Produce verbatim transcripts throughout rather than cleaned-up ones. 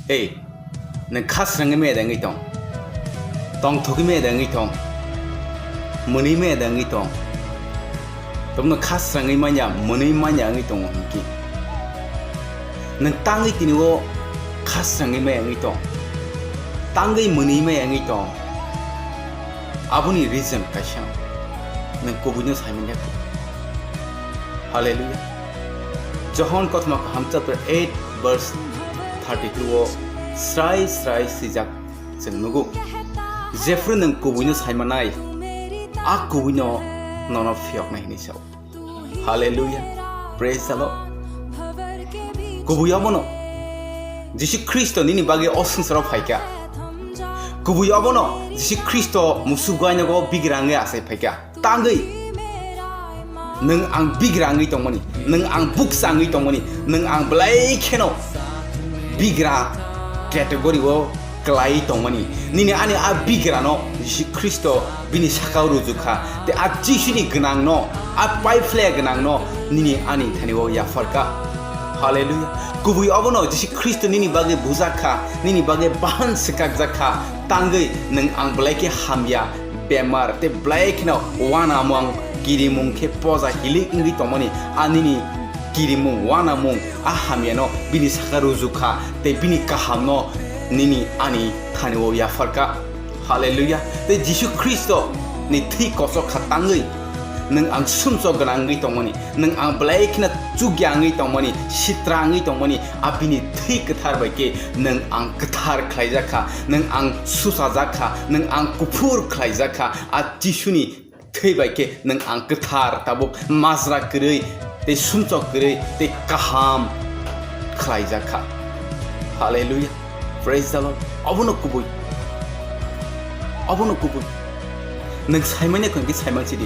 Ei, nwng khasrangwi maya da wngwi tong? Tongthogwi maya da wngwi tong? Mwnwi maya da wngwi tong? Tobno khasrangwi manya, mwnwi manya wngwi tongo hinkhe, nwng tangwi tini o khasrangwi maya wngwi tong? Tangwi mwnwi maya wngwi tong? Aboni reason kaisa, nwng kubuino saimanya kho. Hallelujah. Johon kothoma kaham chapter eight verse thirty-two o srai srai swijak chwng nugo. Jephru nwng kubuino saimanai, a kubuino nono phiyoknai hinwi sao. Hallelujah. Praise the Lord. Kubui obono Jisu Khristo nini bagwi o swngcharo phaikha. Kubui obono Jisu Khristo musuk gwainago bigrangwi achai phaikha. Tangwi nwng ang bigrangwi tongmani, nwng ang bukchangwi tongmani, nwng ang belai kheno bigra category o klai tongmani. Nini ani a bigrano Jisu Khristo bini sakao rujukha. Tei a Jisuni gwnangno, a paiphlaiya gwnangno nini ani thani o yapharkha. Hallelujah. Kubui obono Jisu Khristo nini bagwi bujakha, nini bagwi bahan swkakjakha. Tangwi nwng ang belai khe hamya, bemar, tei belai kheno uanamung, kirimung khe poja hilik wngwi tongmani. A nini kirimung, uanamung, a hamyano bini saka rujukha, tei bini kahamno nini ani thani o yapharkha. Hallelujah. Tei Jisu Khristo ni thwi kochok kha tangwi nwng ang sumsok gwnang wngwi tongmani, nwng ang belai kheno chukya wngwi tongmani, sitra wngwi tongmani, a bini thwi kwthar bai khe nwng ang kwthar khlaijakha, nwng ang susajakha, nwng ang kuphur khlaijakha. A Jisuni thwi bai khe nwng ang kwthar, tabuk majra kwrwi, tei sumsok kwrwi, tei kaham khlaijakha. Hallelujah. Praise the Lord. Obono kubui. Obono kubui. Nwng saimanya kho hwnkhe saiman sidi.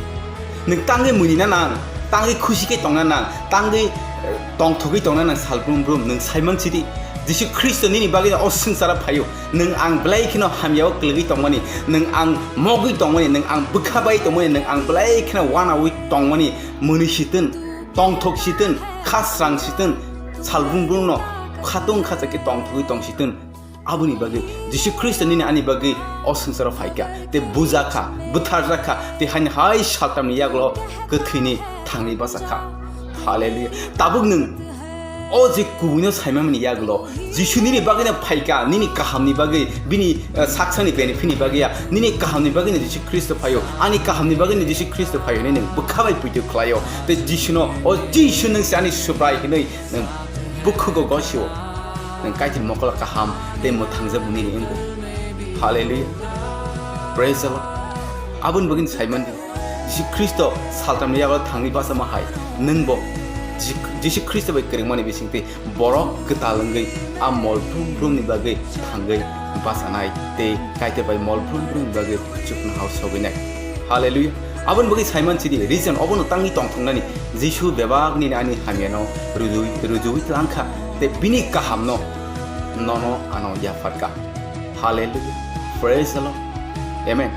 Nwng tangwi mwnina nang, tangwi khusi khe tongna nang, tangwi, eh, tongthogwi tongna nang sal brum brum, nwng saiman sidi. Jisu Khristo nini bagwi o swngcharo phaio. Nwng ang belai kheno hamyao kwlwgwi tongmani, nwng ang mogwi tongmani, nwng ang bwkha bai tongmani, nwng ang belai kheno uanaui tongmani, mwnwi sitwn, tongthok sitwn, khasrang sitwn, sal brum brumno khatung khacha khe tongthogwi tong sitwn. Aboni bagwi Jisu Khristo nini ani bagwi o swngcharo phaikha, tei bujakha, bwtharjakha, tei haini hai saltamni yagulo kwthwini thangwi bachakha. Hallelujah. Tabuk nwng o je kubuino saimani yagulo, Jisu nini bagwino phaikha, nini kahamni bagwi, bini, eh, saksani benefitni bagwi ya, nini kahamni bagwino Jisu Khristo phaio, ani kahamni bagwino Jisu Khristo phaio hinwi nwng bwkha bai puitu khlaio. Tei Jisuno, o Jisu nwng se ani Subrai hinwi nwng bukhugo gosio, nwng Kaitor mokolo kaham tei mwthangjak nini wngwi. Hallelujah. Praise the Lord. Aboni bagwino saimandi. Jisu Khristo saltamni yago thangwi bachama hai, nwngbo Ji-, Jisu Khristo bai kwrwngmani bisingtwi borok kwtal wngwi a mol phrum phrumni bagwi thangwi bachanai tei Kaitor bai mol phrum phrumni bagwi chuknoha o sogwinai. Hallelujah. Aboni bagwi saiman sidi, reason obono tangwi tongthoknani, Jisu bebak nini ani hamyano rujui-, rujuwi tlangkha tei bini kahamno nono ano yapharkha. Hallelujah. Praise the Lord. Amen.